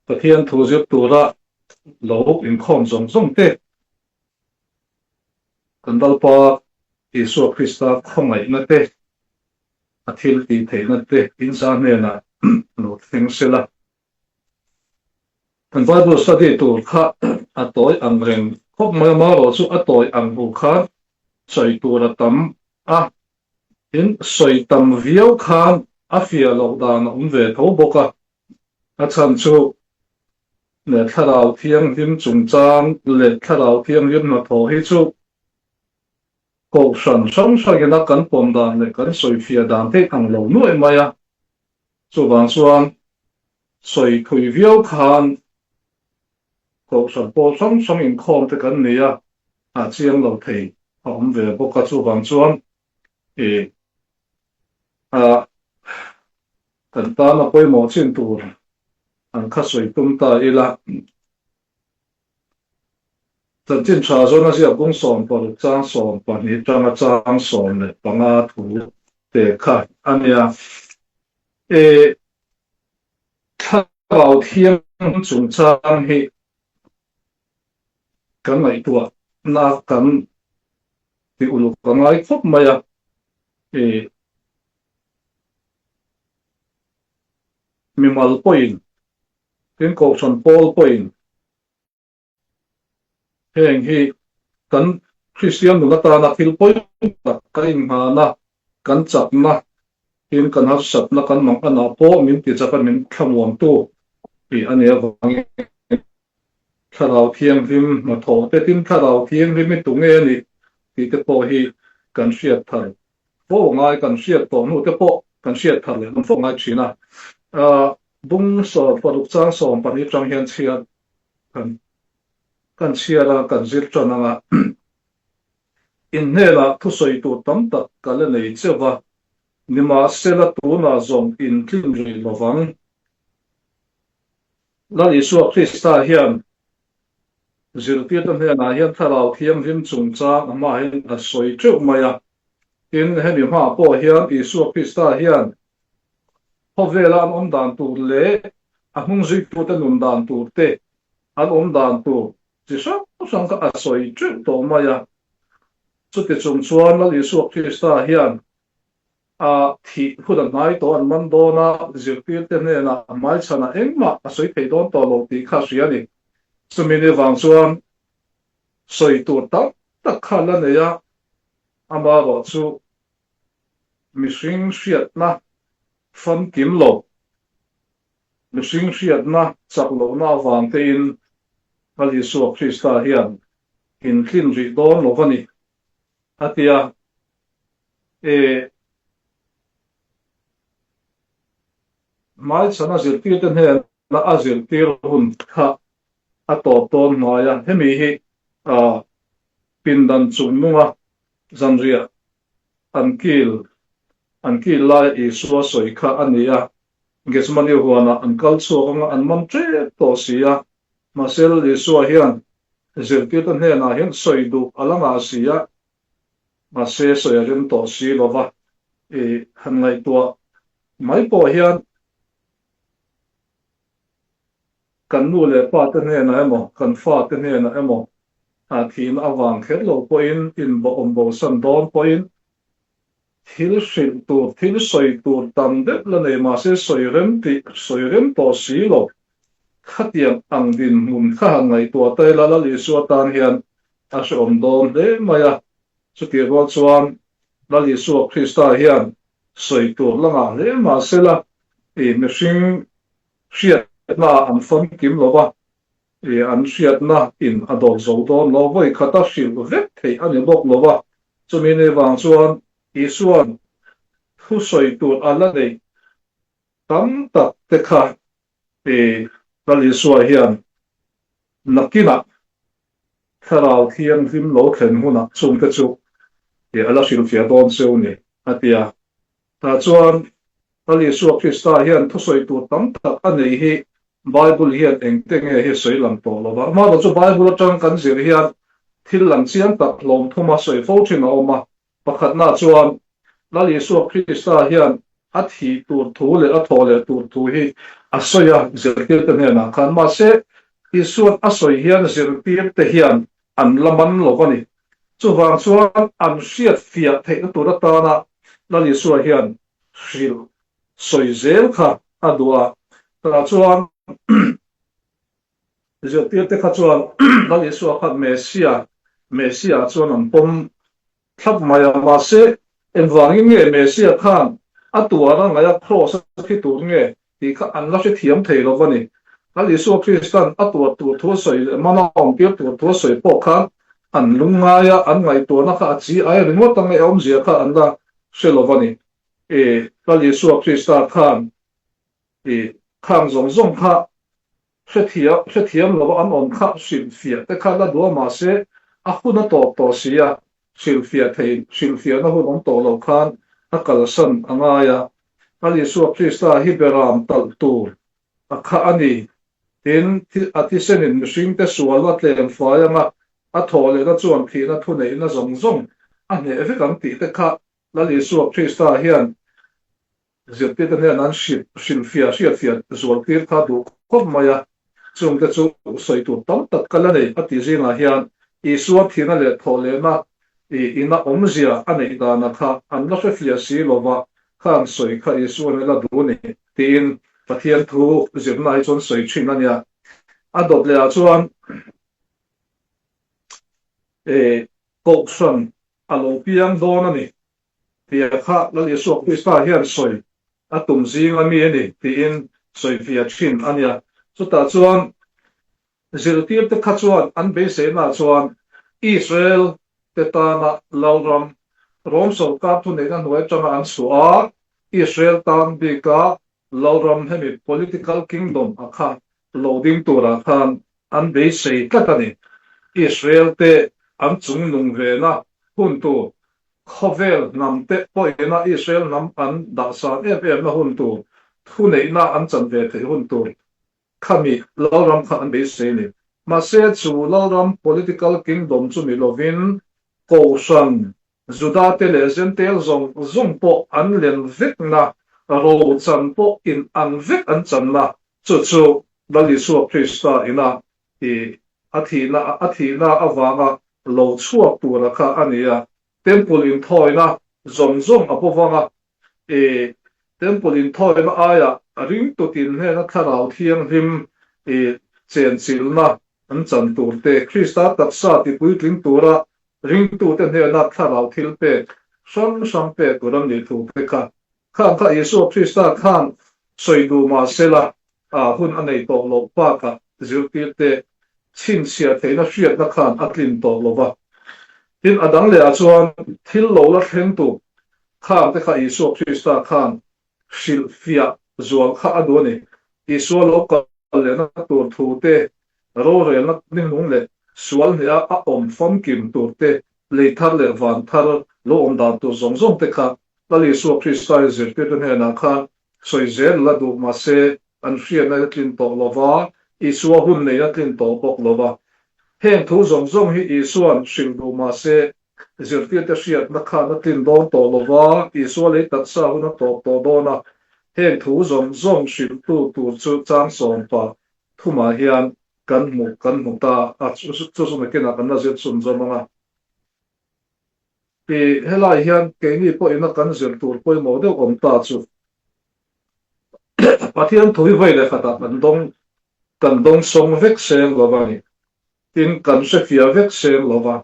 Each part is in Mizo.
Pathian thu zir tura lo inkhawm zawng zawng te kan Lalpa Isua Krista khawngaihna te, a thil tih theihna te inza hnenah lo thleng sela. Kan Bible study tur kha a tawi ang reng khawp mai a, amaherawh chu a tawi ang hu khan sawi tur a tam a, tin sawi tam viau khan a fiah loh dan a awm ve tho bawk a, a chhan chu leh Thlarau Thianghlim chungchang leh Thlarau Thianghlim hnathawh hi chu Kohhran hrang hrangina kan pawm dan leh kan sawifiah dan theih ang lo nuaih mai a. Chuvang chuan sawi thui viau khan Kohhran pawl hrang hrang inkhawm te kan ni a, a chiang lo thei a awm ve bawk a, chuvang chuan ih a kan tana pawimawh chin tur an kha sawi tum ta ila. Chanchin tha zawn a ziak bung 16 chang 12 tanga chang 15 thu te kha a nia. E Thlarau Thianghlim chungchang hi kan ngaihtuah na kan ti uluk a ngai khawp mai a. E Mimal pawhin Tin Kohhran pawl pawhin heng hi kan Kristian nun atana thil pawimawh tak kan inghahna, kan chakna, tin kan harsatna kan manganah pawh min tichak a min thlamuantu tih a nih avangin Thlarau Thianghlim hnathawh te tin Thlarau Thianghlim hi tunge a nih tih te pawh hi kan hriat thar fo ngai, kan hriat tawh hnu te pawh kan hriat thar leh fo ngai thin a. Bung 16 chang 12 tang hian chhiar kan kan chhiar a, kan zir tan ang a. In hnenah thusawi tur tam tak ka la nei cheuh va, nimahsela tunah zawng in tlin rih lo vang. Lal Isua Krista hian zirtirte hnenah hian Thlarau Thianghlim chungchang a hmahin a sawi teuh mai a. Tin, hemi hmaah pawh hian Isua Krista hian khawvela an awm dan tur leh a hnung zuitute nun dan tur te, an awm dan tur chi hrang hrang kha a sawi teuh tawh mai a. Chuti chung chuan Lal Isua Krista hian a thih hun a hnai tawh an man dawn a, zirtirte hnenah hmaichhanah engmah a sawi thei dawn tawh lo tih kha a hria a ni. Chumi ni vang chuan sawi tur tam tak kha la nei a, amaherawh chu mihring hriatna famkim lo, mihring hriatna chak lohna avang tein Lal Isua Krista hian intlin rih dawn lo va ni, a ti a. E Hmaichhana zirtirte hnena a zirtir hun kha a tawp dawn hnuai a, hemi hi pindan chungnunga zanriah an kil an kil laia Isua sawi kha a ni a, Gethsemane huanah an kal chhuak anga an man tep tawh si a, mahse Lal Isua hian zirtirte hnenah hian sawi duh a la ngah si a, Mahse sawi a rem tawh si lo va, i han ngaihtuah mai pawh hian kan nu leh pa te hnenah emaw, kan fa te hnenah emaw thihna avang kher lo pawhin inbawm bosan dawn pawhin thil hrilh tur, thil sawi tur tam deuh la nei mahse sawi rem tih sawi rem tawh si lo. Khatiang ang dinhmun kha han ngaihtuah ta ila Lal Isua tan hian a hrehawm dawn hle mai a. Chutih rual chuan Lal Isua Krista hian sawi tur la ngah hle mahsela ih mihring hriatna an famkim lo va, ih an hriatna in a dawl zo dawn lo, vawi khata hrilh vek theih a ni bawk lo va. Chumi ni vang chuan Isua'n thusawi tur a la neih tam tak te kha ih Lal Isua hian nakinah Thlarau Thianghlim lo thlen hunah chungte chu ih a la hrilhfiah dawn cheu ni, a ti a. Tah chuan Lal Isua Krista hian thusawi tur tam tak a nei hi Bible hian engte nge hi sawi lang tawh lo va. Amaherawhchu chu Bible atang kan zir hian thil lang chiang tak hlawm thuma sawi fo thin a awm a. Pakhatna chuan Lal Isua Krista hian. A thih tur thu leh a thawh leh tur thu hi a sawi a zirtirte hnenah khan. Mahse, Isua'n a sawi hian zirtirte hian an la man lo a ni. Chuvang chuan an hriat fiah theihna tur atana Lal Isua hian hrilh sawi zel kha a duh a. Tah chuan zirtirte kha chuan Lal Isua kha Messia, Messia chuan an pawm thlap mai a, mahse engvangin nge Messia khan a tuar a ngaih a kraws a thi tur nge tih kha an la hrethiam thei lo a ni. Lal Isua Kristan a tuar tur thu a sawi leh mana awm tir tur thu a sawi pawh khan an lungngai a, an ngaihtuahna kha a chi ai ringawt ang e awmzia kha an la hre lo a ni. I Lal Isua Krista khan i khang zawng zawng kha Hrethiam, hrethiam lova an awm kha hrilhfiah te kha la duh a mahse a hun a tawp tawh si a, hrilhfiah thei, hrilhfiahna hun awm tawh lo khan a kalsan a ngai a. Lal Isua Krista hi beram talh tur a kha a ni. Tin, a thisenin mihringte sual a tlem fai anga a thawh lehna chuan thihna thuneihna zawng zawng a hneh vek ang tih te kha Lal Isua Krista hian Zirtirte hnenah an hrilhfiah hriatfiah zualtir kha duh khawp mai a, chungte chu sawi tur tam tak ka la nei a tih zingah hian Isua thihna leh thawhlehna ina awmzia a neih dana kha an la hrefiah si lova kha an sawi kha Isua'n a la duh a ni tiin Pathian thu zirna hi chuan sawi thin a nia. A dawt lehah chuan Kohhran a lo piang dawn a ni. Tia kha Lal Isua Krista hian sawi a tum zing a mi a ni tiin sawi fiah thin a nia. Chutah chuan zirtirte kha chuan an beiseinaah chuan Israel te tana Lalram, Rom sawrkar thuneihna hnuai atanga an chhuah a, Israel tan bika Lalram hemi political kingdom a kha lo ding turah khan an beisei tlat a ni. Israel te an chungnung vena hun tur, khawvel hnam te pawhina Israel hnam an dahsan em em na hun tur, thuneihna an chan ve theih hun tur khami Lalram kha an beisei a ni. Mahse chu Lalram political kingdom chu ni lovin Kohhran Judate leh Jentail zawng zawng pawh an len vekna, rochan pawh in ang vek an channa, chu chu Lal Isua Krista ina i a thihna a thihna avanga lo chhuak tura kha a ni a. Temple inthawina zawng zawng a bo vang a, i Temple inthawina aia ringtutin hnena Thlarau Thianghlim i chenchilhna an chan turte Krista taksa tipuitling tura Ringtute hnena thlarau thil pek hrang hrang pek tur an nih thu te kha khan kha Isua Krista khan sawi duh mah sela a hun a nei tawh loh bakah zirtirte chhinchhiah theihna hriatna khan a tlin tawh lo va. Tin, a dang lehah chuan thil lo la thleng tur khang te kha Isua Krista khan hrilhfiah zual kha a duh a ni. Isua lo kal lehna tur thu te, rorelna ningnung leh sual hneha a awm famkim tur te, lei thar leh van thar lo awm dan tur zawng zawng te kha Lal Isua Krista i zirtirte hnenah khan sawi zel la duh mahse an hriatna a tlin tawh lo va, Isua hun neihna tlin tawh bawk lo va. Heng thu zawng zawng hi Isua'n hrilh duh mahse Zirtirte hriatna khan a tlin dawn tawh lo va, Isua lei taksa hun a tawp tawh dawn a. Heng thu zawng zawng hrilhtu tur chu chang sawm pa thumah hian kan hmu kan hmu ta a, chu chu nakinah kan la zir chhunzawm ang a. I helai hian keini pawhina kan zir tur pawimawh deuh awm ta chu Pathian thu hi vawi leh khatah kan dawng kan dawng sawng vek seng lo va ni. Tin, kan hrefiah vek seng lo va.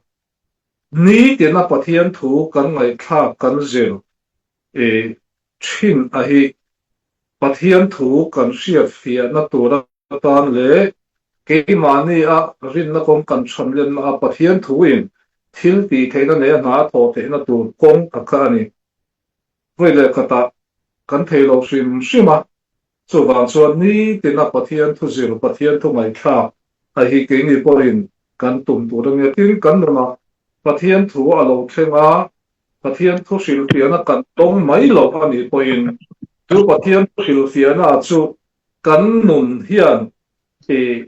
Nitina Pathian thu kan ngaihthlak kan zir i thin a hi Pathian thu kan hriatfiahna tur atan leh keimahni a rinna kawng kan chhanlenna a Pathian thuin thil tih theihna nei a hna a thawh theihna tur kawng a kha a ni. Vawi leh khatah kan thei lo hrim hrim a, chuvang chuan nitina Pathian thu zir, Pathian thu ngaihthlak a hi keini pawhin kan tum tur a nia. Tin, kan nunah Pathian thu a lo thleng a, Pathian thu hrilhfiahna kan tawng mai lo a nih pawhin chu Pathian thu hrilhfiahna chu kan nun hian i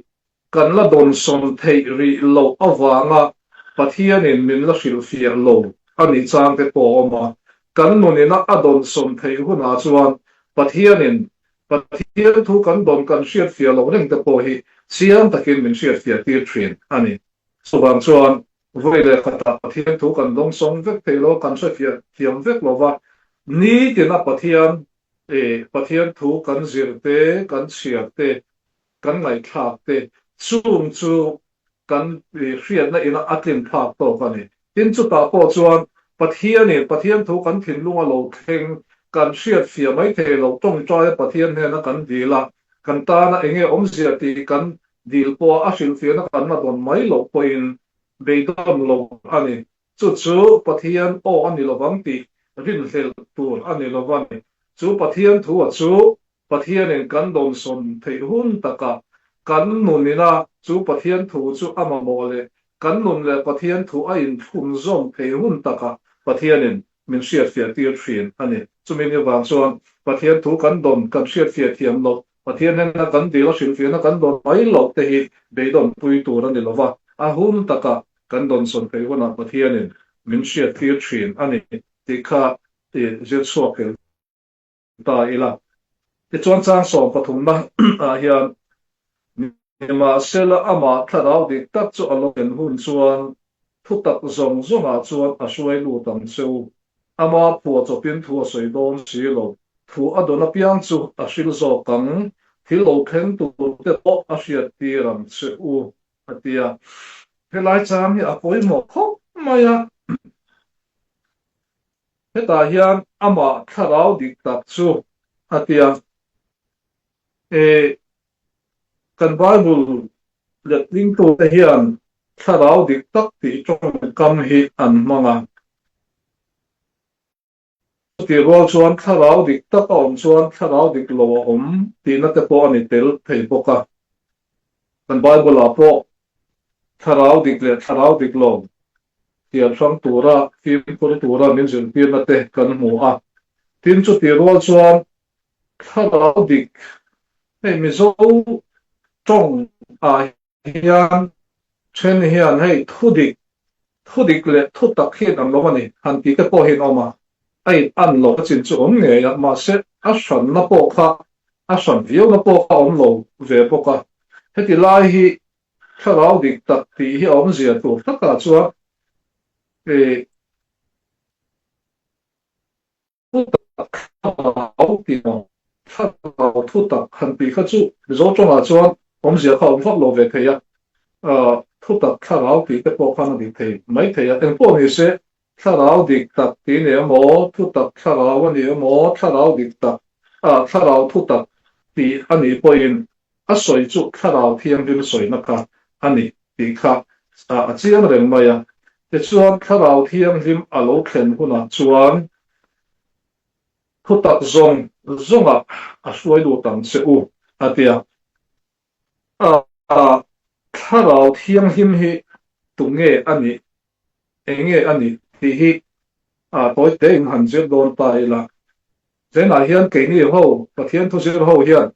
Kan la dawnsawn theih rih loh avanga Pathianin min la hrilhfiah lo a nih chang te pawh a awm a. Kan nunina a dawnsawn theih hunah chuan Pathianin Pathian thu kan dawn kan hriatfiah loh reng te pawh hi chiang takin min hriatfiah tir thin a ni. Chuvang chuan vawi leh khatah Pathian thu kan dawngsawng vek thei lo, kan hrefiah thiam vek lo va, nitina Pathian Pathian thu kan zir te, kan chhiar te, kan ngaihthlak te, chung chu kan hriatna ina a tlin thlak tawk a ni. Tin, chutah pawh chuan Pathianin Pathian thu kan thinlunga lo thleng kan hriatfiah mai thei lo, tawngtaia Pathian hnena kan dil a, kan tana enge awmzia tih kan dil pawha a hrilhfiahna kan la dawn mai loh pawhin beidawn lo a ni. Chu chu Pathian aw a ni lovang tih rinhlelh tur a ni lo a ni. Chu Pathian thu a chu Pathianin kan dawnsawn theih hun takah kan nunina chu Pathian thu chu a mamawh leh kan nun leh Pathian thu a inthlunzawm theih hun takah Pathianin min hriatfiah tir thin a ni. Chumi ni vang chuan Pathian thu kan dawn kan hriatfiah thiam loh, Pathian hnena kan dil a hrilhfiahna kan dawn mai loh te hi beidawnpui tur a ni lo va, a hun takah kan dawnsawn theih hunah Pathianin min hriattir thin a ni tih kha zir chhuak tel ta ila. Tichuan chang sawmpathumna ah hian nimahsela amah thlarau dik tak chu a lo thlen hun chuan thutak zawng zawngah chuan a hruai lut ang che u. Ama phuah chawpin thu a sawi dawn si lo. Thu a dawn apiang chu a hril zawk ang, thil lo thleng tur te pawh a hriattir ang che u, a ti a. Helai chang hi a pawimawh khawp mai a. Hetah hian amah thlarau dik tak chu a ti a, E, kan Bible letlingtute hian thlarau dik tak tih tawngkam hi an hmang a. Chutih rual chuan thlarau dik tak a awm chuan thlarau dik lo a awm tihna te pawh a ni tel thei bawk a. Kan Bible-ah pawh thlarau dik leh thlarau dik lo thian hrang tura fimkhur tura min zirtirna te kan hmu a. Tin, chutih rual chuan thlarau dik hei Mizo tawng ah hian then hian hei thudik Thudik leh thutak hi an lo a ni, han tih te pawh hi an awm a, a in an loh a chin chu awm ngei a, mahse a hranna pawh kha a hran viauna pawh kha a awm lo ve bawk a, heti lai hi thlarau dik tak tih hi a awmzia tur takah chuan ih Thutak thlarau tih maw? Thlarau thutak han tih kha chu Mizo tawngah chuan awmzia kha a awm vak lo ve thei a, thutak thlarau tih te pawh khan a dik thei mai thei a. Engpawh ni se, thlarau dik tak tih ni emaw, thutak thlarau a ni emaw, thlarau dik tak, thlarau thutak tih a nih pawhin a sawi chu thlarau thianghlim sawina kha a ni tih kha a chiang reng mai a. Tichuan, Thlarau Thianghlim a lo thlen hunah chuan thutak zawng zawngah a hruai lut ang che u, a ti a. Thlarau Thianghlim hi tunge a nih, enge a nih tih hi tawi tein han zir dawn ta ila. Zenah hian keini ho, Pathian thuzir ho hian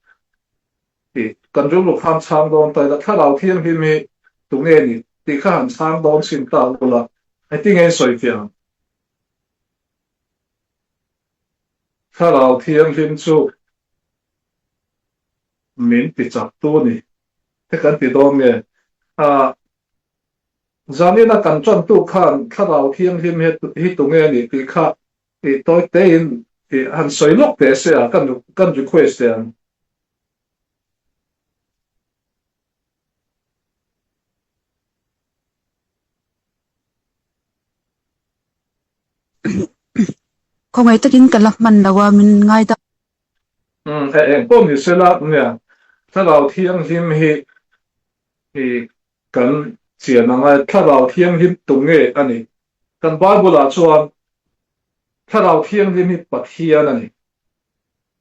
Tih kan rilru khan chhang dawn ta ila, Thlarau Thianghlim hi tunge ni tih kha han chhang dawn chhin ta ula, engtin nge in sawi fiah ang? Thlarau Thianghlim chu min ti chak tu ni te kan ti dawn nge? Ah, zanina kan tantu khan Thlarau Thianghlim hi tunge ni tih kha tih tawi tein tih han sawi lawk teh se a, kan kan request teh ang. Khawngaih takin ka la hman lo a, min ngai dam. Umm e eng pawh ni sela nia Thlarau Thianghlim hi i kan chian ang a, Thlarau Thianghlim tu nge a ni? Kan Bible ah chuan Thlarau Thianghlim hi Pathian a ni.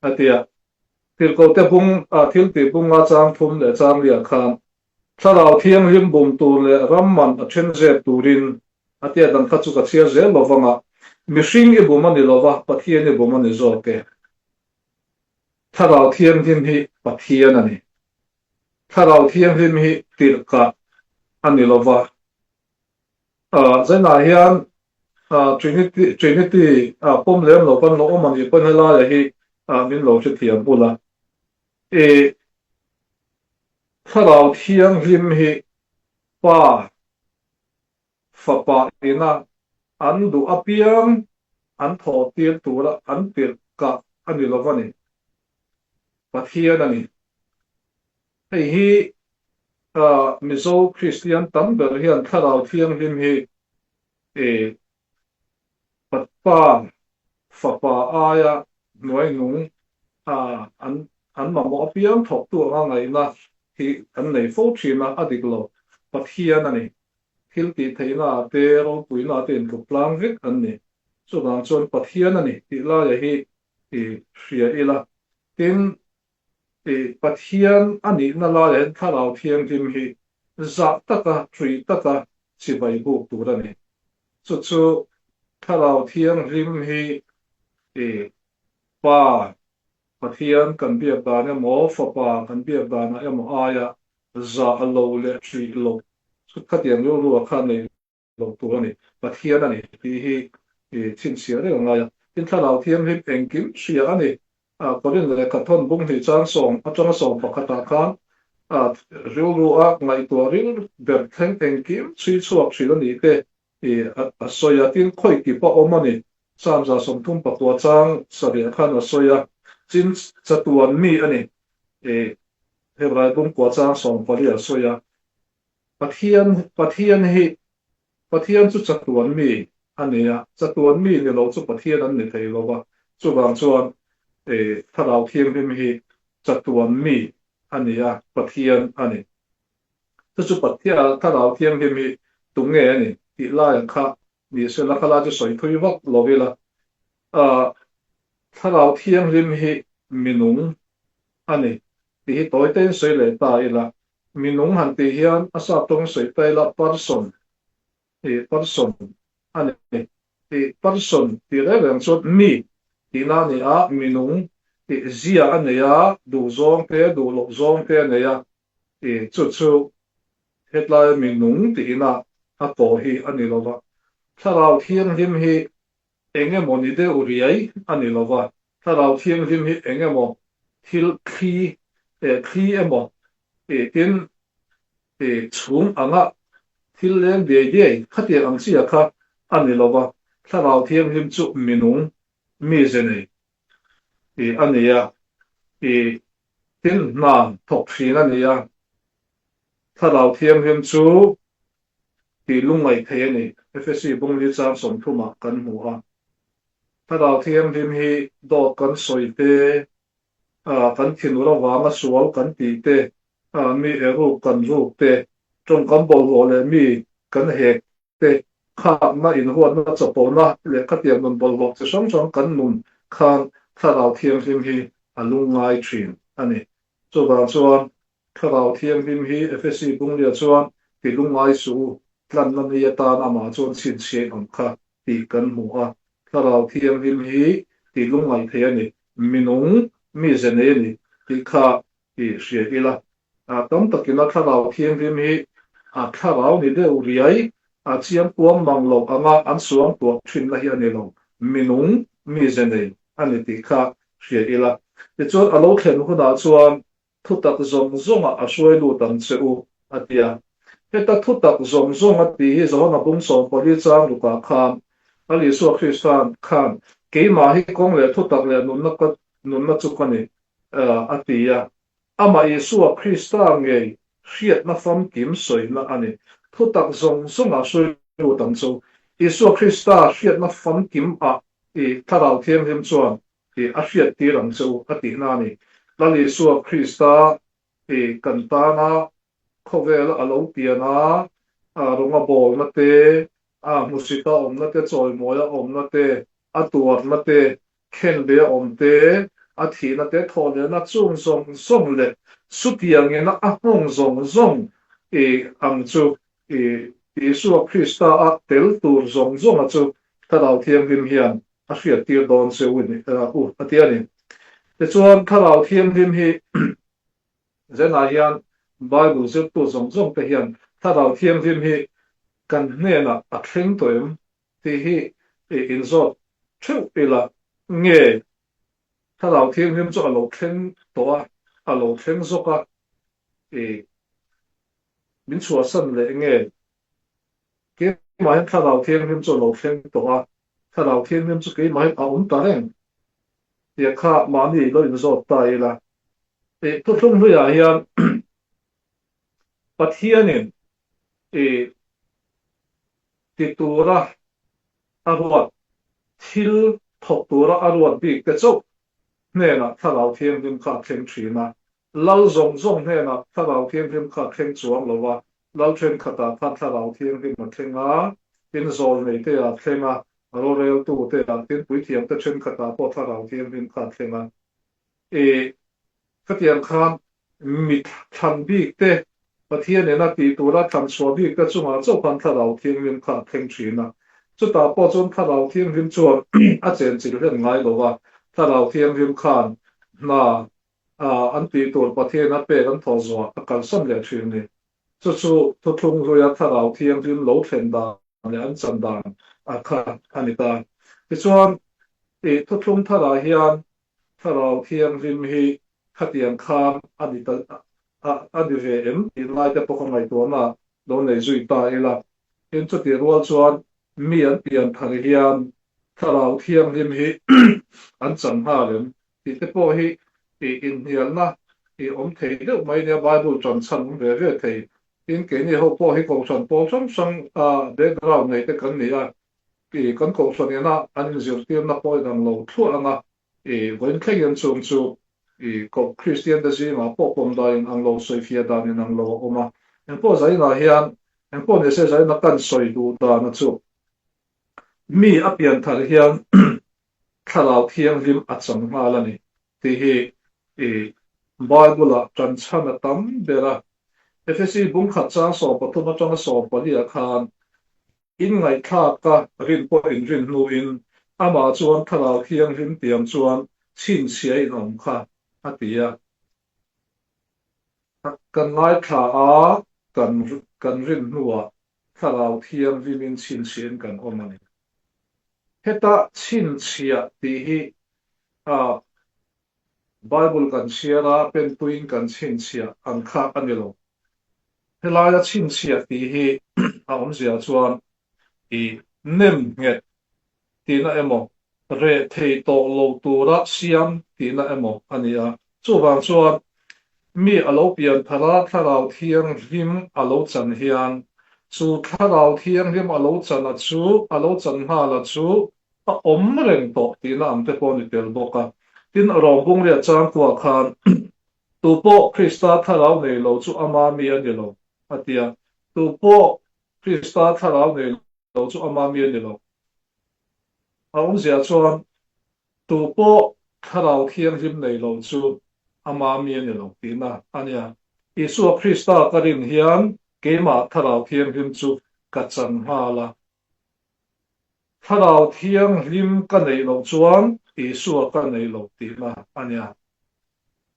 A ti a. Tirhkohte bung ah thiltih bunga chang thum leh chang liah khan Thlarau Thianghlim bum tur leh ram man a then zep turin a tia dang kha chu ka chhiar zel lo vang a, mihring i bum a ni lo va, Pathian i bum a ni zawk e. Thlarau Thianghlim hi Pathian a ni. Thlarau Thianghlim hi tirhkah a ni lo va. Zainah hian. Trinity Trinity pawm lem lo kan lo awm a nih pawn helaia hi min lo hrethiam bul a. I Thlarau Thianghlim hi Pa Fapa ina an duh apiang an thawh tir tura an tirh kah a ni lo va ni. Pathian a ni. Hei hi Mizo Kristian tam ber hian Thlarau Thianghlim hi Pa, Fapa aia hnuainung an an mamawh apiang thawktu anga ngaihna hi an nei fo thin a, a dik lo. Pathian a ni. Thil tih theihna ah te, ropuina ah te intluk tlang vek an ni. Chuvang chuan Pathian a ni tih laia hi i hria ila. Tin, i Pathian a nihna laiah hian Thlarau Thianghlim hi zah taka, ṭui taka chibai buk tur a ni. Chu chu Thlarau Thianghlim hi i Pa, Pathian kan biak dan emaw, Fapa kan biak danah emaw aia zah lo leh ṭih loh chu khatiang rilru a kha nei lo tur a ni, Pathian a ni tih hi i chhinchhiah reng a ngai a. Tin, Thlarau Thianghlim engkim hria a ni. Korin lehkha thawn bung hnih chang sawm atanga sawm pakhatah khan rilru a ngaihtuah ril ber thleng engkim chhui chhuak thin a nih te i a sawi a. Tin, khawi kip a awm a ni. Psalm 39 chang sarih khan a sawi a, Chin chatuan mi a ni. I Hebrai bung kua chang 14 a sawi a. Pathian, Pathian hi, Pathian chu chatuan mi a ni a, chatuan mi ni lo chu Pathian an ni thei lo va, chuvang chuan e Thlarau Thianghlim hi chatuan mi a ni a, Pathian a ni. Chu chu Pathian, Thlarau Thianghlim hi tunge a ni tih laiah kha ni se la, khalai chu sawi thui vak lo ila. Thlarau Thianghlim hi minung a ni tih hi tawi tein sawi leh ta ila, Minung han tih hian a sap tawng sawi ta ila person tih person a ni. Tih person tih reng reng chuan mi tihna a ni a, minung tih zia a nei a, duh zawng te, duh loh zawng te a nei a, tih chu chu hetlai minung tihna a tawh hi a ni lo va. Thlarau Thianghlim hi Eng emaw ni deuh riai a ni lo va, Thlarau Thianghlim hi eng emaw thil thli eh thli emaw tih tin tih chhung anga thil leng diai diai khatiang ang chia kha a ni lo va, Thlarau Thianghlim chu minung mize nei tih a ni a, tih tin hna thawk thin a ni a, Thlarau Thianghlim chu tih lungngaih thei a ni. Efesi bungli chang sawmthumah kan hmu a. Thlarau Thianghlim hi dawt kan sawi te, kan thinur avanga sual kan tih te, mi eruk kan ruk te, tawngkam bawlhhlawh leh mi kan hek te, khakna, inhuatna, chapona leh khatiang nun bawlhhlawh chi hrang hrang kan nun khan Thlarau Thianghlim hi a lungngai thin a ni. Chuvang chuan Thlarau Thianghlim hi Efesi bunglia chuan ti lungngai suh u, tlanna ni atan amah chuan chhinchhiain awm kha tih kan hmu a. Thlarau Thianghlim hi ti lungngaih thei a ni, minung mize nei a ni tih kha i hria ila. Tam takin a Thlarau Thianghlim hi a thlarau ni deuh riai, a chiang kuang mang lo anga an suang tuah thinna hi a ni lo, minung mize nei a ni tih kha hria ila. Tichuan a lo thlen hunah chuan Thutak zawng zawngah a hruai lut ang che u, a ti a. Heta thutak zawng zawng a tih hi Johana bung 14 chang rukah khan Lal Isua Krista'n khan, Keimah hi kawng leh thutak leh nunna ka nunna chu ka ni, a ti a. Amah Isua Krista ngei hriatna famkim sawina a ni. Thutak zawng zawngah hruai lut ang che u. Isua Krista hriatna famkim ah i Thlarau Thianghlim chuan tih a hriattir ang che u a tihna a ni. Lal Isua Krista i kan tana khawvela a lo pian a, rawnga bawlna te, a hmusita awmna te, chawimawia awmna te, a tuarna te, khenbe a awm te, a thihna te, thawhlehna chung zawng zawng leh chutiangin a nghawng zawng zawng i ang chu i Isua Krista a tel tur zawng zawnga chu Thlarau Thianghlim hian a hriattir dawn che u u a ti a ni. Tichuan Thlarau Thianghlim hi zenah hian Bible zirtu zawng zawng te hian Thlarau Thianghlim hi kan hnenah a thleng tawh em tih hi inzawt theuh ila nge Thlarau Thianghlim chu a lo thleng tawh a, a lo thleng zawk a, min chhuahsan leh nge? Keimahin Thlarau Thianghlim chu a lo thleng tawh a, Thlarau Thianghlim chu keimahin a awm ta reng tih kha mahni lo inzawt ta ila. Thuthlung hluiah hian Pathianin ti tura a ruat, thil thawk tura a ruat bik te chauh hnenah Thlarau Thianghlim kha a thleng thin a. Lal zawng zawng hnenah Thlarau Thianghlim kha a thleng chuang lo a, Lal thenkhatah khan Thlarau Thianghlim a thleng a, tin zawlneite a thleng a, roreltute ah, tin puithiamte thenkhatah pawh Thlarau Thianghlim kha a thleng a. I khatiang khan mi thlan bik te, Pathian nena tih tura thlan chhuah bik te chungah chauh khan Thlarau Thianghlim kha a thleng thin a. Chutah pawh chuan Thlarau Thianghlim chuan a chenchilh hlen ngai lo a, Thlarau Thianghlim khan hna an tih tur Pathian a pek an thawh zuah a kalsan leh thin a ni. Chu chu thuthlung hluia Thlarau Thianghlim lo thlen dan leh an chan dan kha a ni ta. Tichuan, i thuthlung tharah hian Thlarau Thianghlim hi khatiang khan a ni ta a ni ve em tih lai te pawh ka ngaihtuahna lo nei zui ta ila. Tin, chutih rual chuan mi an pian thar hian Thlarau Thianghlim hi an chan nghal em tih te pawh hi inhnialna i awm thei deuh mai nia, Bible ṭan chhan awm ve ve thei. Tin, keini ho pawh hi Kohhran pawl hrang hrang background nei te kan ni a, I kan kohhran ina an inzirtirna pawh in ang lo thluah ang a, i vawiin thlengin chung chu i koh Kristian te zingah pawh pawm dan in ang lo, sawifiah dan in ang lo a awm a. Engpawh zainah hian, engpawh ni se zaina kan sawi duh dana chu mi a pian thar hian Thlarau Thianghlim a chang nghal a ni tih hi i Bible-ah ṭan chhan a tam ber a. Efesi bungkhat chang 13 aṭanga 14 ah khan Inngaihthlak ka rin pawh inrin hnuin amah chuan Thlarau Thianghlim tiang chuan chhinchhiah in awm kha a ti a. Kan ngaithla a, kan kan rin hnuah Thlarau Thianghlimin chhinchhiahin kan awm a ni. Heta chhinchhiah tih hi a Bible kan chhiar a, penpuiin kan chhinchhiah ang kha a ni lo. Helaia chhinchhiah tih hi a awmzia chuan i nem nghet tihna emaw, reh thei tawh lo tura siam tihna emaw a ni a. Chuvang chuan mi a lo pian thar a, Thlarau Thianghlim a lo chan hian chu Thlarau Thianghlim a lo chan a chu, a lo chan nghal a chu A awm reng tawh tihna ang te pawh a ni tel bawk a. Tin, Rawngpungriat changtuah khan, Tupawh Krista thlarau nei lo chu ama mi a ni lo, a ti a. Tupawh Krista thlarau nei lo chu ama mi a ni lo. A awmzia chuan, Tupawh Thlarau Thianghlim nei lo chu ama mi a ni lo tihna a nia. Isua Krista ka rin hian keimah Thlarau Thianghlim chu ka chan nghal a. Thlarau Thianghlim ka neih loh chuan Isua ka nei lo tihna a nia.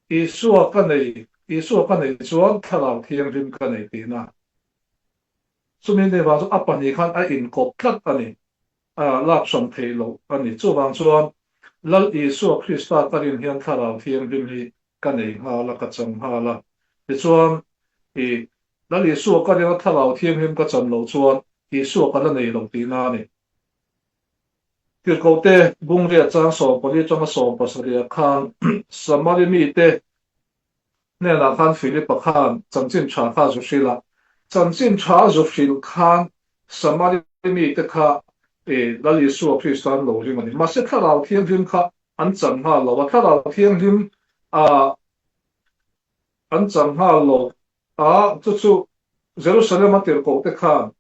Isua ka nei, Isua ka neih chuan Thlarau Thianghlim ka nei tihna. Chumi ni vang chu a pahnih khan a inkawp tlat a ni, a lak hran theih loh a ni. Chuvang chuan Lal Isua Krista ka rin hian Thlarau Thianghlim hi ka nei nghal a, ka chang nghal a. Tichuan, i Lal Isua ka ringa Thlarau Thianghlim ka chan loh chuan Isua ka la nei lo tihna a ni. Tirhkohte Bungriat chang 14 atanga 17 khan Samari mite hnenah khan Philipa khan chanchin tha kha a zu hrilh a. Chanchin tha a zu hrilh khan Samari mite kha Lal Isua Krista an lo ring a ni. Mahse Thlarau Thianghlim kha an chan nghal lo a, Thlarau Thianghlim an chan nghal lo a, chu chu Jerusalem a tirhkoh te khan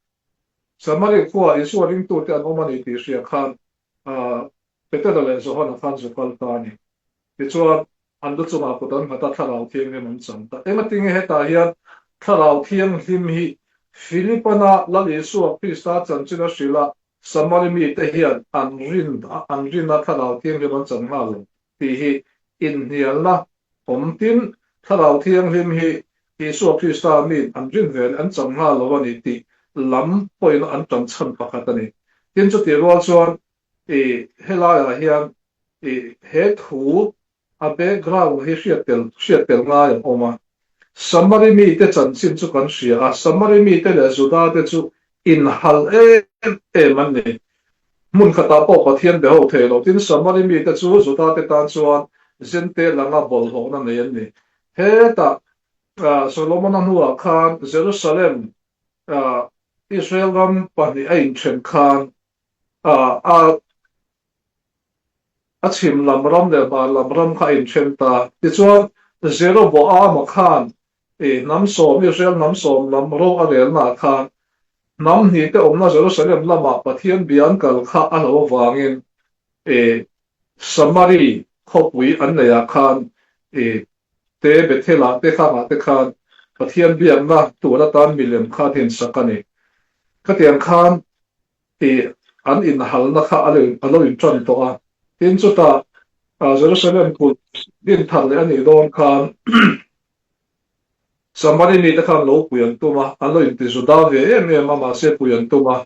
Samaria khua Isua ringtute an awm a ni tih hria khan Petera leh Johana khan zu kal ta a ni. Tichuan, an lu chungah kut an nghat a, Thlarau Thianghlim an chang ta. Engatinge hetah hian Thlarau Thianghlim hi Philipana Lal Isua Krista chanchin a hrilh a, Samari mite hian an rin an rin a Thlarau Thianghlim an chan nghal lo tih hi inhnialna awm tin Thlarau Thianghlim hi Isua Krista miin an rin ve leh an chan nghal lo a ni tih lam pawhin an tan chhan pakhat a ni. Tin chutih rual chuan. I helaiah hian i he thu a background hi hriat tel hriat tel ngai an awm a. Samari mite chanchin chu kan hria a, Samari mite leh Juda te chu inhal em em an ni. Hmun khatah pawh Pathian be ho thei lo. Tin, Samari mite chu Juda te tan chuan Jentail anga bawlhhlawhna nei an ni. Hetah Solomona hnuah khan Jerusalem Israel ram pahnih a inthen khan a a chhim lam ram leh hmar lam ram kha a inthen ta. Tichuan, Jeroboama khan hnam sawm, Israel hnam sawm lam ro a relnaah khan hnam hnihte awmna Jerusalem lamah Pathian bia an kal kha a lo avangin Samari khawpui an neihah khan te Bethel-ah te khangah te khan Pathian biakna tur atan milem kha an insak a ni. Khatiang khan tih an inhalna kha a lo inṭan tawh a. Tin, chutah Jerusalem kulh din thar leh a nih dawn khan Samari mite khan lo pui an tum a, an lo inti Juda ve em em a, mahse pui an tum a,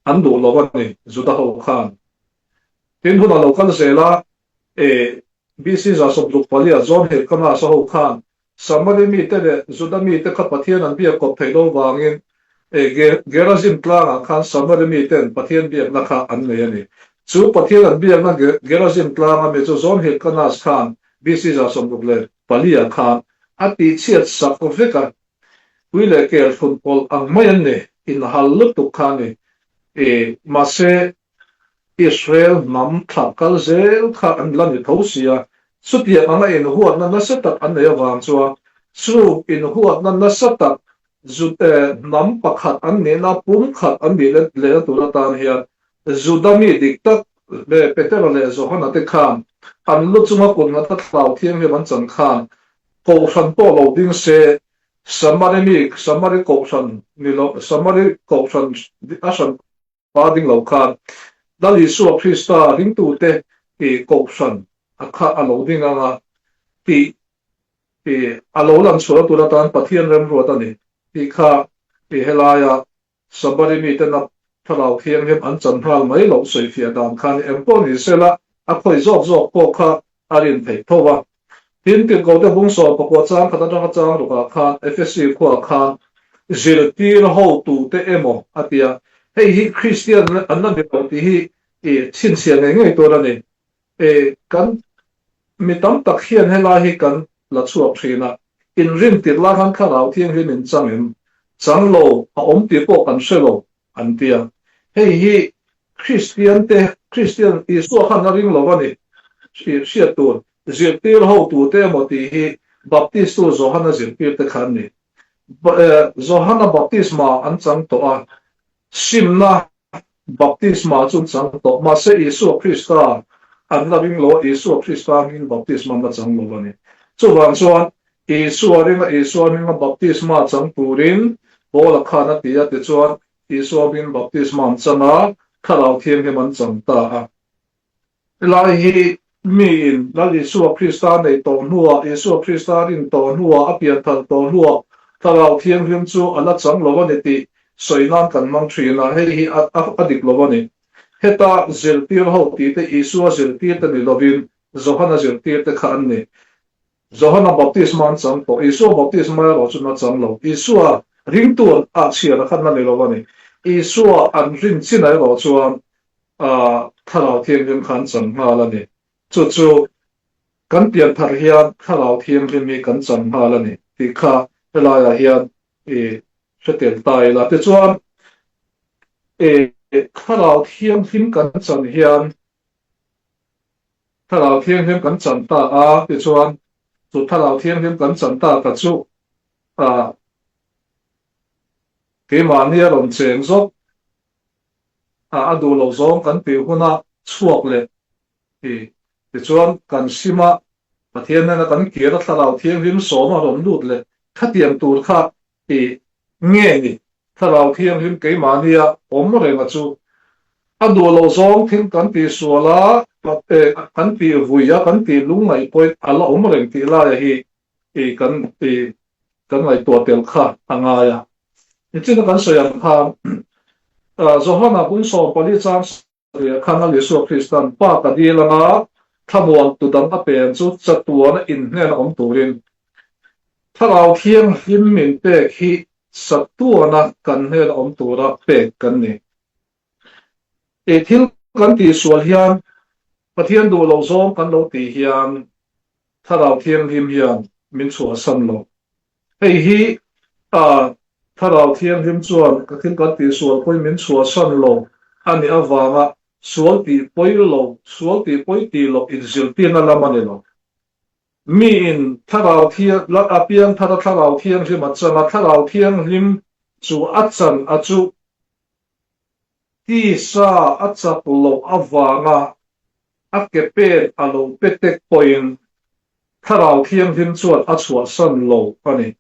an duh lo a ni Juda ho khan. Tin, hun a lo kal zel a, BC 164 John Hyrcanus-a ho khan Samari mite leh Juda mite kha Pathian an biak kawp theih lo vangin Gerazim tlangah khan Samari miten Pathian biakna kha an nei a ni. Chu Pathian an biakna Gerazim tlanga mi chu John Hyrcanus khan BC 64 khan a tihchhiat sak vek a. Pui leh kel thlun pawlh ang mai an ni, inhal lutuk kha a ni. Mahse, Israel hnam thlah kal zel kha an la ni tho si a, chutiang anga inhuatna nasa tak an nei avang chuan chu inhuatna nasa tak hnam pakhat an nihna pumkhat an nih lehna tur atan hian Juda mi dik tak Petera leh Johana te khan an lu chunga kut ngata thlau thianghlim an chan khan Kohhran pawh lo ding se Samari mi Samari Kohhran ni lo Samari Kohhran a hran Pa ding lo khan Lal Isua Krista ringtute i Kohhran a kha a lo ding anga tih i a lo lan chhuah tur atan Pathian remruat a ni tih kha i helaia Sabari miten a Thlarau Thianghlim an chan nghal mai loh sawifiah dan khan eng pawh ni sela a khawi zawk zawk pawh kha a rin theih tho a. Tin, Tirhkohte bung sawm pakua chang khat atanga chang rukah khan Efesi khuaah khan zirtir hotute emaw a ti a, hei hi Kristian an la ni lo tih hi i chhinchhiah ngei ngei tur a ni. E, kan mi tam tak hian helai hi kan la chhuak thin a, inrin tirh lai khan Thlarau Thianghlim in chang em? Chang lo a awm tih pawh kan hre lo an ti a. Hei hi Kristian te, Kristian Isua khan a ring lo a ni tih hriat tur, zirtir hotute emaw tih hi Baptistu Johana zirtirte kha an ni. Johana baptisma an chang tawh a, simna baptisma chu an chang tawh, mahse Isua Krista an la ring lo a, Isua Krista hmingin baptisma an la chang lo a ni. Chuvang chuan Isua ringa Isua hminga baptisma chang turin Paula khan a ti a, tichuan Isua hmingin baptisma an chang a, Thlarau Thianghlim an chang ta a. Helai hi miin Lal Isua Krista nei tawh hnuah, Isua Krista rin tawh hnuah, a pianthar tawh hnuah Thlarau Thianghlim chu a la chang lo a ni tih sawi nan kan hmang thin a, hei hi a dik lo a ni. Heta zirtir ho tihte Isua zirtirte ni lovin Johana zirtirte kha an ni. Johana baptisma an chang tawh, Isua baptisma erawh chu na chang lo. Isua ringtu ah chhiar a khan la ni lo a ni. Isua an rin chinah erawh chuan Thlarau Thianghlim kha an chang nghal a ni. Chu chu kan pian thar hian Thlarau Thianghlim hi kan chang nghal a ni tih kha helaiah hian i hre tel ta ila. Tichuan, Thlarau Thianghlim kan chan hian Thlarau Thianghlim kan chan ta a, tichuan chu Thlarau Thianghlim kan chan ta ka chu ah keimahni a rawn cheng zawk a, a duh loh zawng kan tih huna chhuak leh ti tichuan kan sim a, Pathian hnena kan kir a Thlarau Thianghlim sawm a rawn lut leh khatiang tur kha Tih nge ni? Thlarau Thianghlim keimahnia awm renga chu a duh loh zawng thil kan tih sual a, kan tih vui a, kan tih lungngaih pawhin a la awm reng tih laia hi kan kan ngaihtuah tel kha a ngai a. Nichina kan sawi ang khan Johana bung 14 chang. Pasarih khan Lal Isua Krista'n Pa ka dil anga thlamuan tu dang a pen chu chatuana inhnena awm turin Thlarau Thianghlim min pek hi chatuana kan hnena awm tura pek kan ni. I thil kan tihsual hian Pathian duh loh zawng kan lo tih hian Thlarau Thianghlim hian min chhuahsan lo. Hei hi Thlarau Thianghlim chuan ka thil kan tihsual pawhin min chhuahsan lo a nih avanga sual tih pawi lo, sual tih pawi tih loh inzirtirna lam a ni lo. Miin Thlarau Thiang, a piang thar a Thlarau Thianghlim a chan a, Thlarau Thianghlim chu a chan a chu Tisa a chak loh avanga a ke pen a lo pe tek pawhin Thlarau Thianghlim chuan a chhuahsan lo a ni.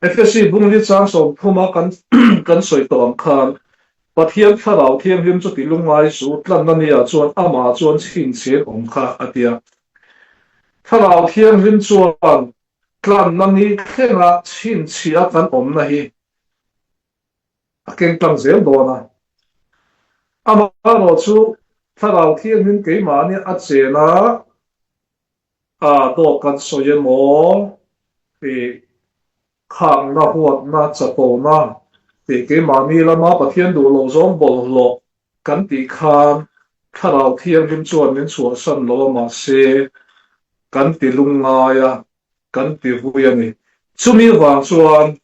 Efesi bungli chang 30 a kan kan sawi tawh ang khan Pathian Thlarau Thianghlim chu ti lungngai su tlanna nia chuan amah chuan chhinchhian awm kha a tia. Thlarau Thianghlim chuan tlanna ni thlenga chhinchhiah kan awmna hi a keng tlang zel dawn a. Amaherawhchu Thlarau Thianghlim keimahni a chen a, a dawt kan sawi emaw tih khakna, huatna, chapona tih keimahni lama Pathian duh loh zawng bawlhhlawh kan tih khan Thlarau Thianghlim chuan min chhuahsan lo a, mahse kan ti lungngai a, kan ti vui a ni. Chumi vang chuan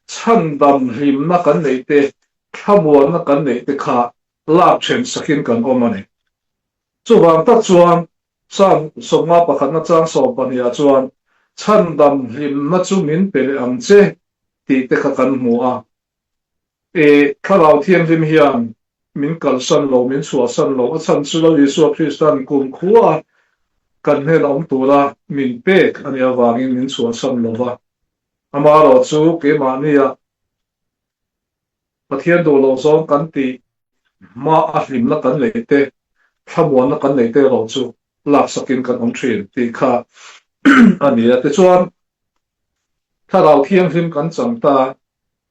chhandam hlimna kan neih te, thlamuanna kan neih te kha lak then sakin kan awm a ni. Chuvang tak chuan Psalm 50 pakhatna chang 12 ah chuan chhandam hlimna chu min pe leh ang che tih te kha kan hmu a. I Thlarau Thianghlim hian min kalsan lo, min chhuahsan lo. A chhan chu Lal Isua Krista'n kumkhua kan hnena awm tura min pek a nih avangin min chhuahsan lo va. Amaherawh chu keimahnia Pathian duh loh zawng kan tih hma a hlimna kan neih te, thlamuanna kan neih te erawh chu laksakin kan awm thin tih kha a ni a. Tichuan, Thlarau Thianghlim kan chang ta.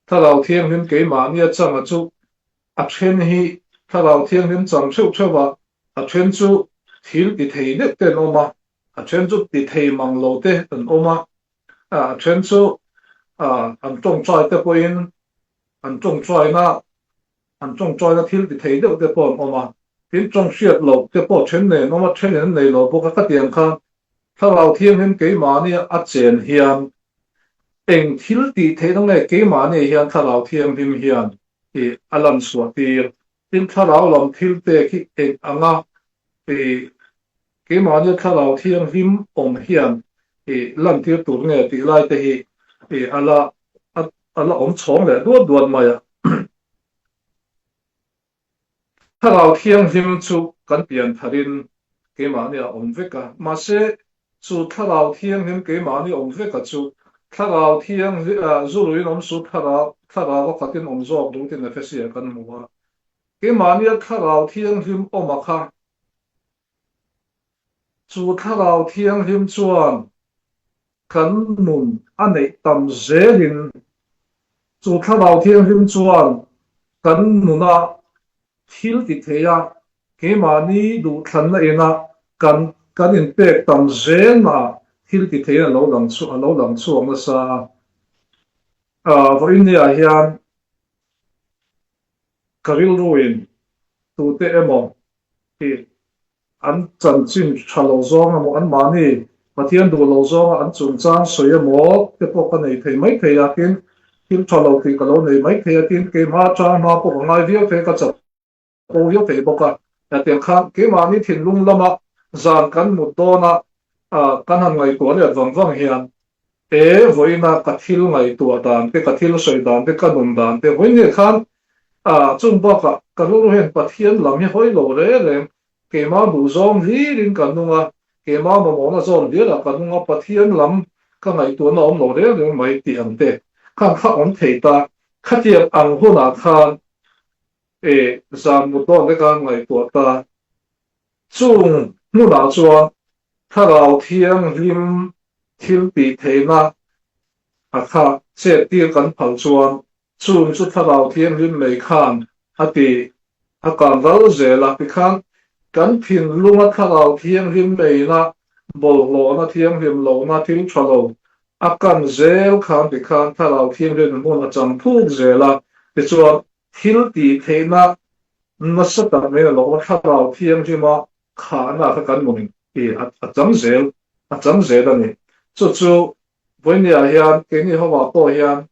Thlarau Thianghlim keimahnia changa chu a then hi Thlarau Thianghlim chang theuh theuh a, a then chu thil ti thei deuh te an awm a, a then chu ti thei mang lo te an awm a, a then chu an tawngtai te pawhin an tawngtaina an tawngtaina thil ti thei deuh te pawh an awm a, tin tawng hriat loh te pawh then nei an awm a, then in an nei lo bawk a, khatiang khan Thlarau Thianghlim keimahnia a chen hian eng thil tih theihna nge keimahni hian Thlarau Thianghlim hian i a lan chhuah tir? Tin Thlarau lam thil pek hi eng anga i keimahnia Thlarau Thianghlim awm hian i lantir tur nge tih lai te hi i a la a la awm chhawng leh duat duat mai a. Thlarau Thianghlim chu kan pian tharin keimahni a awm vek a, mahse chu Thlarau Thianghlim keimahni awm vek a chu Thlarau Thianghlim Zuluin awm su Thlarau Thlarau a khatin awm zawk duh tin Efesia kan hmu a. Keimahnia Thlarau Thianghlim awm a kha Chu Thlarau Thianghlim chuan kan nun a neih tam zelin, chu Thlarau Thianghlim chuan kan nuna thil ti thei a, keimahni duhthlanna ina kan kan inpek tam zelnaah thil ti theiin a lo lang a lo lang chhuak nasa a. Vawiinniah hian ka rilruin tute emaw hi an chanchin tha lo zawng emaw, anmahni Pathian duh lo zawnga an chungchang sawi emaw te pawh ka nei thei mai thei a, tin thil tha lo tih ka lo nei mai thei a, tin keimah atang hma pawh ka ngai viau thei a, ka chapo viau thei bawk a, hetiang khan keimahni thinlung lama zan kan mut dawna kan han ngaihtuah let vang vang hian E, vawiina ka thil ngaihtuah dan te, ka thil sawi dan te, ka nun dan te, vawiin nge khan chung bakah ka rilru hian Pathian lam hi hawi lo reng reng, keimah duhzawng hlirin ka nung a, keimah mamawhna zawn hliarah ka nung a, Pathian lam ka ngaihtuahna awm lo reng reng mai tih ang te khan kha awm thei ta. Khatiang ang hunah khan e, zan mut dawn te khan ngaihtuah ta. Chung hmunah chuan Thlarau Thianghlim thil tih theihna a kha chet tir kan phal chuan chung chu Thlarau Thianghlim nei khan a ti A kang ral zel a, tikhan kan thinlunga Thlarau Thianghlim neihna, bawlhhlawhna, thianghlim lohna, thil tha lo a kan zel khan tikhan Thlarau Thianghlim hmun a chang thuk zel a, tichuan thil tih theihna nasa tak mai a lo Thlarau Thianghlima khahna kha kan nun i a chang zel a chang zel a ni. Chu chu vawinia hian keini hovah pawh hian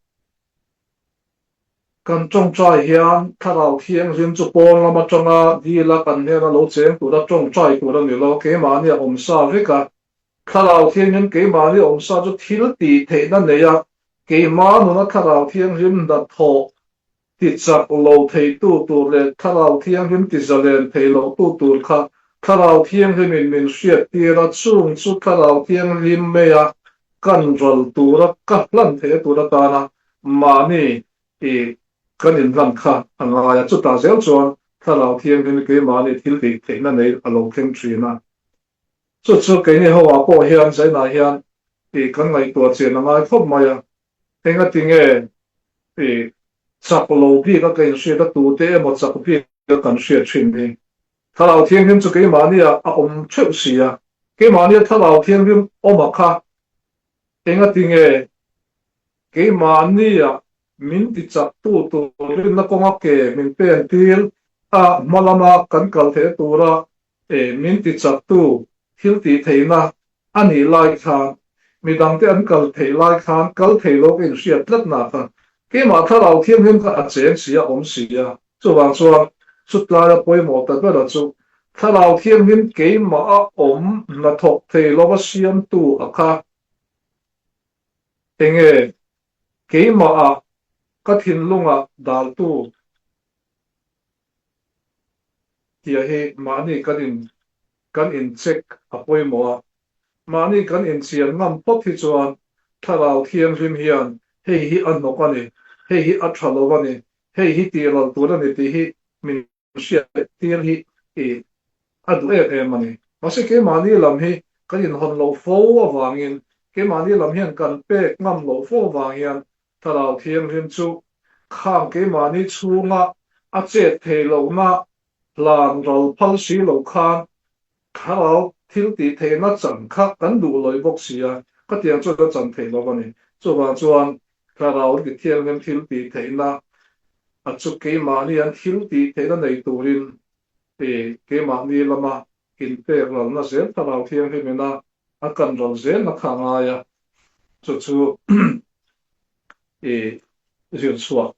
Kan tawngtai hian Thlarau Thianghlim chu pawn lam atanga dila kan hnena lo cheng tura tawngtai tur a ni lo, keimahni a awm sa vek a. Thlarau Thianghlim keimahni awm sa chu thil tih theihna nei a, keimah nuna Thlarau Thianghlim hnathawh tichak lo theitu tur leh Thlarau Thianghlim tizalen thei lohtu tur kha Thlarau Thianghlimin min hriattir a, chung chu Thlarau Thianghlim maia kan ral tura ka hlan theih tur atana mahni i kan inhlan kha a ngai a, chutah zel chuan Thlarau Thianghlim hi keimahni thil tih theihna nei a lo thleng thin a. Chu chu keini ho ah pawh hian Zainah hian i kan ngaihtuah chian a ngai khawp mai a, engati nge i chak lo bik a ka inhriat a tute emaw chak bik a kan hriat thin hi. Thlarau Thianghlim chu keimahni ah a awm theuh si a, keimahni a Thlarau Thianghlim awm a kha engati nge keimahni ah min ti chak tu tur rinna kawnga ke min pen tir a hma lama kan kal theih tura min ti chak tu thil tih theihna a nih lai khan midangte an kal theih lai khan kal thei lo ka inhriat tlat na kha keimah Thlarau Thianghlim kha a cheng si a awm si a, chuvang chuan chutlaia pawimawh ta bera chu Thlarau Thianghlim keimah a awm hnathawk thei lova siamtu a kha enge keimah ah ka thinlungah daltu Tia hi mahni kan in kan in check a pawimawh a, mahni kan inchian ngam phawt hi chuan Thlarau Thianghlim hian hei hi a hnawk a ni, hei hi a tha lo a ni, hei hi tih ral tur a ni tih hi min hriat tir hi i a duh em em a ni. Mahse keimahni lam hi kan inhawn loh fo avangin, keimahni lam hian kan pek ngam loh fo avang hian Thlarau Thianghlim chu khang keimahni chhunga a chet theih lohna hlan ral phal si lo khan Thlarau thil tih theihna chan kha kan duh lawih bawk si a, khatiang chuan a chan theih lo a ni. Chuvang chuan Thlarau Thianghlim thil tih theihna a chu keimahni an thil tih theihna nei turin keimahni lama inpek ralna zel Thlarau Thianghlim ina a kan ral zelna kha a ngai a, chu chu i zir chhuah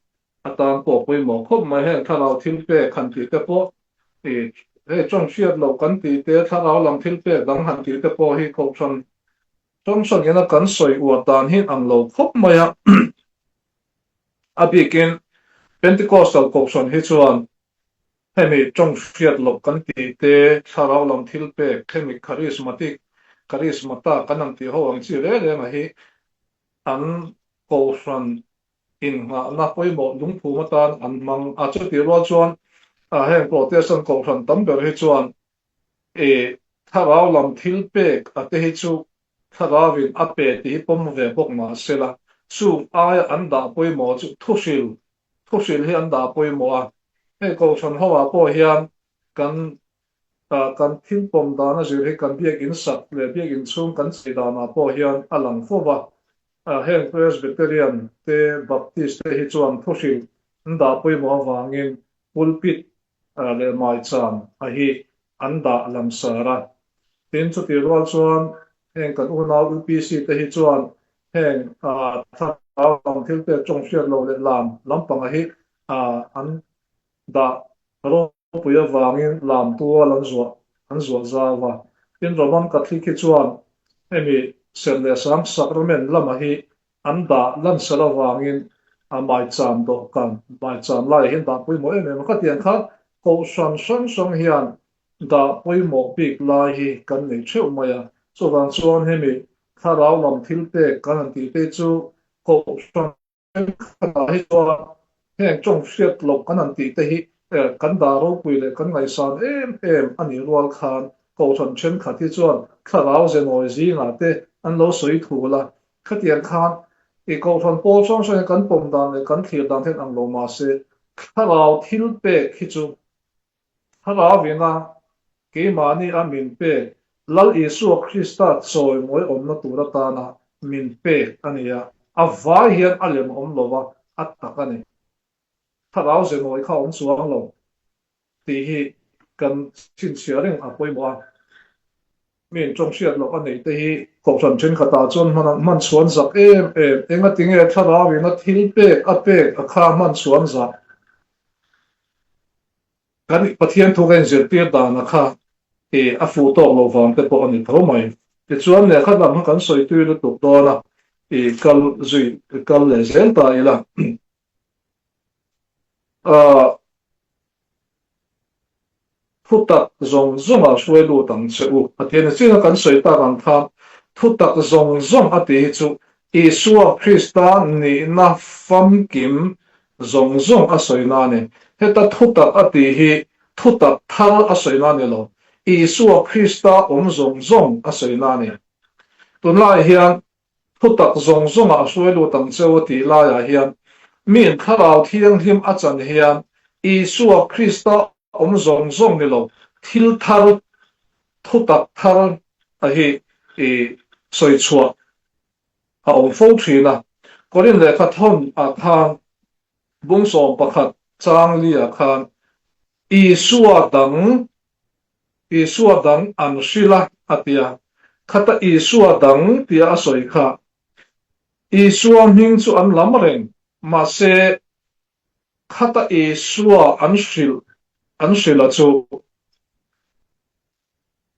atan pawh pawimawh khawp mai. Heng thlarau thil pek han tih te pawh i hei tawng hriat loh kan tih te, thlarau lam thil pek dang han tih te pawh hi kohhran hrang hrang ina kan sawi uar dan hi ang lo khawp mai a. A bikin Pentecostal kohhran hi chuan Hemi tawng hriat loh kan tih te, thlarau lam thil pek, hemi charismatic, charismata kan han tih ho ang chi reng reng a hi an kohhran innghahna pawimawh lungphum atan an hmang a. Chutih rual chuan heng Protestant kohhran tam ber hi chuan thlarau lam thil pek a te hi chu Thlarauin a pe tih hi pawm ve bawk mah sela, chung aia an dah pawimawh chu thuhril, thuhril hi an dah pawimawh a. Hei Kohhran hoah pawh hian kan kan thil pawm dan a zir hi kan biakinn sak leh biakinn chhung kan chei danah pawh hian a lang fo va. Heng Presbyterian te, Baptist te hi chuan thuhril an dah pawimawh avangin pulpit leh maicham a hi an dah lamsar a. Tin, chutih rual chuan heng kan unau UPC te hi chuan heng thlarau lam thil pek tawng hriat loh leh lam lampanga hi an dah ropui avangin lam tual an zuah an zuah zau a. Tin, Roman Catholic hi chuan hemi serh leh sang sacrament lama hi An dah lansar avangin a maicham dawhkan, maicham laiah hian dah pawimawh em em a. Khatiang kha kohhran hrang hrang hian dah pawimawh bik lai hi kan nei theuh mai a. Chuvang chuan hemi thlarau lam thil pek kan han tih te chu kohhran thenkhatah hi chuan Heng tawng hriat loh kan han tih te hi kan dah ropui leh kan ngaihsan em em a nih rual khan Kohhran thenkhat hi chuan thlarau zenawi zingah te an lo sawi thul a. Khatiang khan i Kohhran pawl hrang hrangin kan pawm dan leh kan thlir dan hian ang lo mahse thlarau thil pek hi chu Thlarauina keimahni a min pek Lal Isua Krista chawimawi awmna tur atana min pek a ni a, a vai hian a lem awm lo va, a tak a ni. Thlarau ze nawi kha awm chuang lo tih hi kan chhinchhiah reng a pawimawh a. Mi intawng hriat loh a neih te hi kohhran thenkhatah chuan hman hman chhuan zak em em. Engatinge thlarauin a thil pek a pek a kha hman chhuan zah? Kan Pathian thu ka inzirtir dana kha i a fuh tawk loh vang te pawh a ni tho mai. Tichuan lehkha lam kha kan sawi tui lutuk dawn a, i kal zui kal leh zel ta ila. Ahh. Thutak zawng zawngah hruai lut ang che u a ti a ni. China kan sawi tak ang khan thutak zawng zawng a tih hi chu Isua Krista nihna famkim zawng zawng a sawina a ni. Heta thutak a tih hi thutak thar a sawina a ni lo, Isua Krista awm zawng zawng a sawina a ni. Tunlaiah hian Thutak zawng zawngah a hruai lut ang cheu a tih laiah hian miin Thlarau Thianghlim a chan hian Isua Krista awm zawng zawng ni lo thil thar, thutak thar a hi i sawi chhuah a awm fo thin a. Korin lehkha thawn ah khan bung 11 chang li ah khan Isua dang Isua dang an hrilh a, a ti a. Khata Isua dang tia a sawi kha. Isua hming chu an lam reng, mahse khata Isua an hrilh an hrilh a chu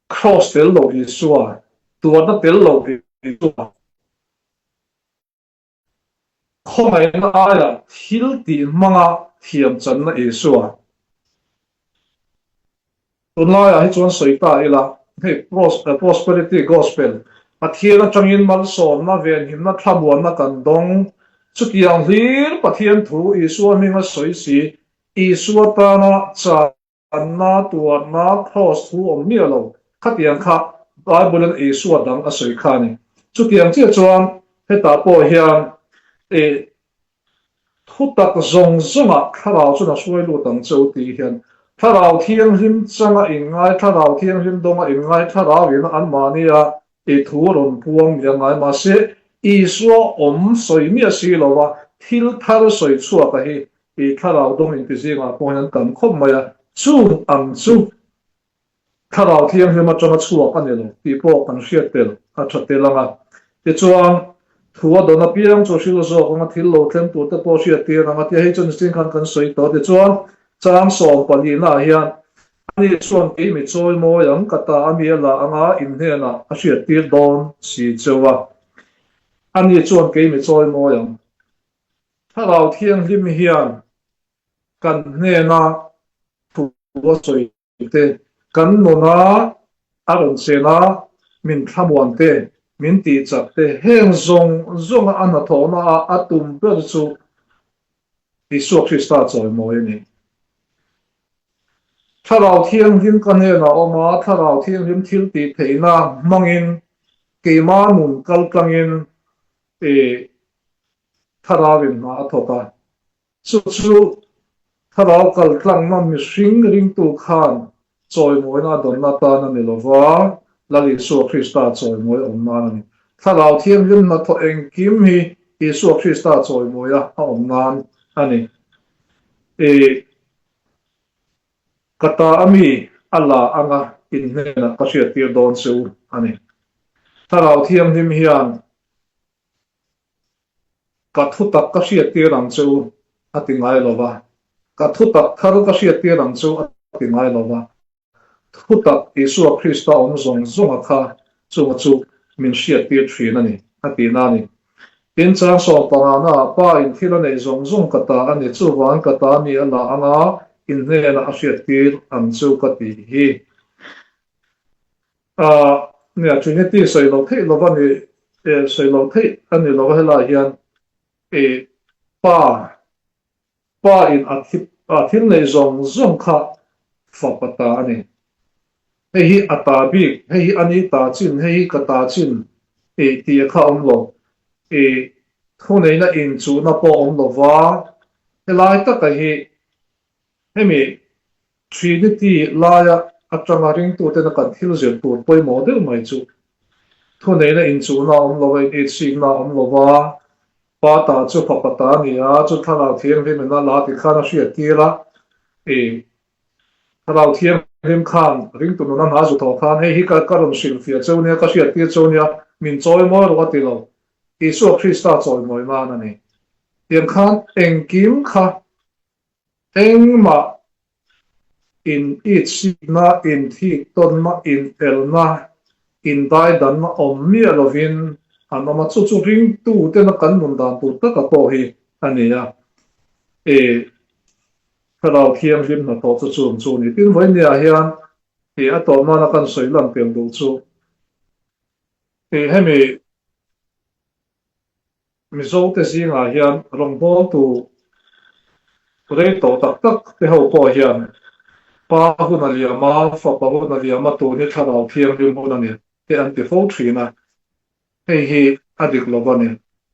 Kraws tel lo Isua, tuarna tel lo Isua. Khawngaihna aia thil tih hmanga thiam channa Isua. Tunlaiah hi chuan sawi ta ila, hei Prosperity Gospel, Pathian atangin malsawmna, venhimna, thlamuanna kan dawng. Chutiang hlir Pathian thu Isua hminga sawi si, Isua tana chah Anna tuarna Kraws thu awm miah lo. Khatiang kha Bible-in Isua dang a sawi kha a ni. Chutiang chiah chuan hetah pawh hian i thutak zawng zawngah Thlarau chuan a hruai lut ang che u tih hian Thlarau Thianghlim changa inngai, Thlarau Thianghlim dawnga inngai, Thlarauin anmahnia i thu rawn puang miah ngai. Mahse, Isua awm sawi miah si lova thil thar sawi chhuaka hi I thlarau dawng inti zingah pawh hian an tam khawp mai a, chung ang chu thlarau thianghlim atanga chhuak a ni lo tih pawh kan hriat tel a tha tel ang a. Tichuan, thu a dawn apiang chu hril zawk anga thil lo thleng tur te pawh hriat tir ang a tia hei chuan zing khan kan sawi tawh. Tichuan, chang sawm palihnaah hian ani chuan kei mi chawi mawi ang ka ta a mi a la anga in hnenah a hriat tir dawn si cheu a, ani chuan kei mi chawi mawi ang. Thlarau Thianghlim hian kan hnena thu a sawi te, kan nuna a rawn chen a, min thlamuan te, min tihchak te, heng zawng zawnga a hnathawhna a a tum ber chu Isua Krista chawimawi a ni. Thlarau Thianghlim ka hnenah awm a, Thlarau Thianghlim thil tih theihna hmangin keima nun kaltlangin i Thlarauin hna a thawk a, chu chu Thlarau kaltlangna mihring ringtu khan chawimawina a dawnna atan a ni lo va, Lal Isua Krista chawimawi a awm nan a ni. Thlarau Thianghlim hnathawh engkim hi Isua Krista chawimawia a awm nan a ni. I ka ta a mi a la anga in hnenah ka hriattir dawn che u a ni. Thlarau Thianghlim hian Ka thutak ka hriattir ang chu a ti ngai lo va, ka thutak thar ka hriattir ang chu a ti ngai lo va, thutak Isua Krista awm zawng zawnga kha chunga chu min hriattir thin a ni, a tihna a ni. Tin, chang sawmpangana Pa in thil a neih zawng zawng ka ta a ni, chuvangin ka ta mi a la anga in hnenah a hriattir ang chu ka tih hi. A nia, Trinity sawi lo theih lova ni, eh, sawi lo theih a ni lova helaiah hian eh Pa, Pa in a thi, a thil neih zawng zawng kha fapa ta a ni. Hei hi a ta bik, hei hi a ni ta chin, hei hi ka ta chin eh tih a kha awm lo. Eh, thuneihna inchuhna pawh awm lova, helai taka hi hemi. Trinity laia atanga ringtutena kan thil zir tur pawimawh deuh mai chu thuneihna inchuhna a awm lo a, initsikna a awm lo va, Pa ta chu fapa ta a ni a, chu Thlarau Thianghlim in a la ti khan a hriattir a, i Thlarau Thianghlim khan ringtu nuna hna zu thawh khan hei hi ka ka rawn hrilhfiah cheu nia, ka hriattir cheu nia, min chawimawi rawh a ti lo. Isua Krista chawimawi nan a ni. Tiang khan engkim kha Engmah in itsikna, inthiktawnna, inelna, indaidanna awm miah lovin an awm a, chu chu ringtutena kan nun dan tur taka pawh hi a ni a. I Thlarau Thianghlim hnathawh chu chung chu a ni. Tin, vawinia hian i a tawh nana kan sawi lan tel duh chu i hemi Mizote zingah hian rawngbawltu rei tawh tak tak te ho pawh hian Pa hun a liam a, Fapa hun a liam a, tun hi Thlarau Thianghlim hun a ni te an ti fo thin a, hei hi a dik lo a ni.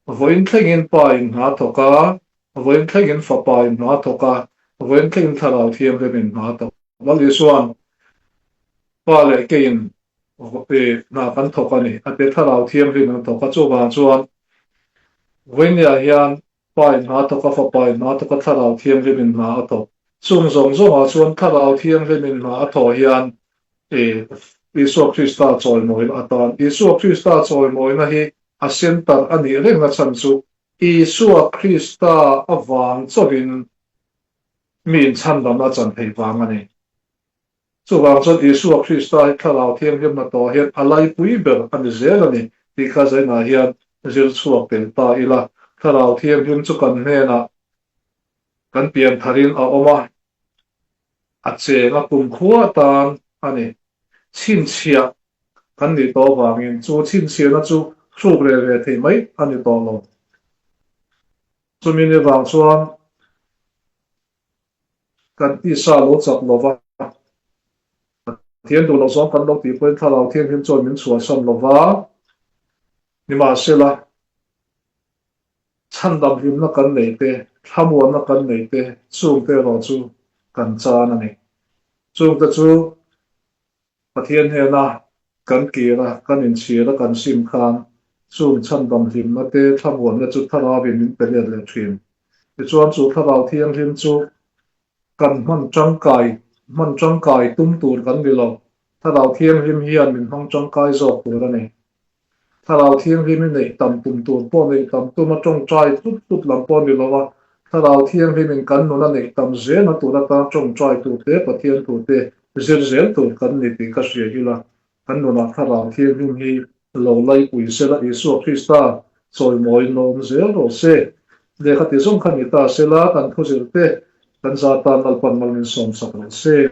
Vawiin thlengin Pa in hna thawk a, vawiin thlengin Fapa in hna thawk a, vawiin thlengin Thlarau Thianghlim in hna thawk. Lal Isua'n Pa leh keiin hna kan thawk a ni. A pe Thlarau Thianghlim an thawk a, chuvang chuan vawinia hian Pa in hna a thawk a, Fapa in hna a thawk a, Thlarau Thianghlim in hna a thawk. Chung zawng zawngah chuan Thlarau Thianghlim in hna a thawh hian Isua Krista chawimawina atan. Isua Krista chawimawina hi a center a nih rengna chhan chu Isua Krista avang chauhin mi inchhandamna chan theih vang a ni. Chuvang chuan Isua Krista hi Thlarau Thianghlim hnathawh hian a laipui ber a ni zel a ni tih kha zainah hian zir chhuak tel ta ila. Thlarau Thianghlim chu kan hnenah kan pian tharin a awm a, a cheng a kumkhua atan a ni. Chhinchhiah kan nih tawh avangin chu chhinchhiahna chu hruk reh ve thei mai a ni tawh lo. Chumi ni vang chuan Kan tisa lo chak lo va, Pathian duh loh zawng kan lo tih pawhin Thlarau Thianghlim chuan min chhuahsan lo va, nimahsela, chhandam hlimna kan nei te, thlamuanna kan nei te, chungte erawh chu kan chan a ni. Chungte chu Pathian hnena kan kir a, kan inchhir a, kan sim khan chung chhandam hlimna te, thlamuanna chu Thlarauin min pe let leh thin. Tichuan chu Thlarau Thianghlim chu kan hman tangkai, hman tangkai tum tur kan ni lo. Thlarau Thianghlim hian min hmang tangkai zawk tur a ni. Thlarau Thianghlim i neih tam tum tur pawh neih tam tum a tawngtai tlut tlut lam pawh a ni lo a, Thlarau Thianghlim in kan nun a neih tam zelna tur atan tawngtai tur te, Pathian tur te zir zel tur kan ni tih ka hria ila, kan nunah Thlarau Thianghlim hi lo laipui sela Isua Krista chawimawiin lo awm zel rawh se. Lehkha ti zawng kha ni ta sela kan thuzir te kan za tan Lalpan mal min sawmsak rawh se.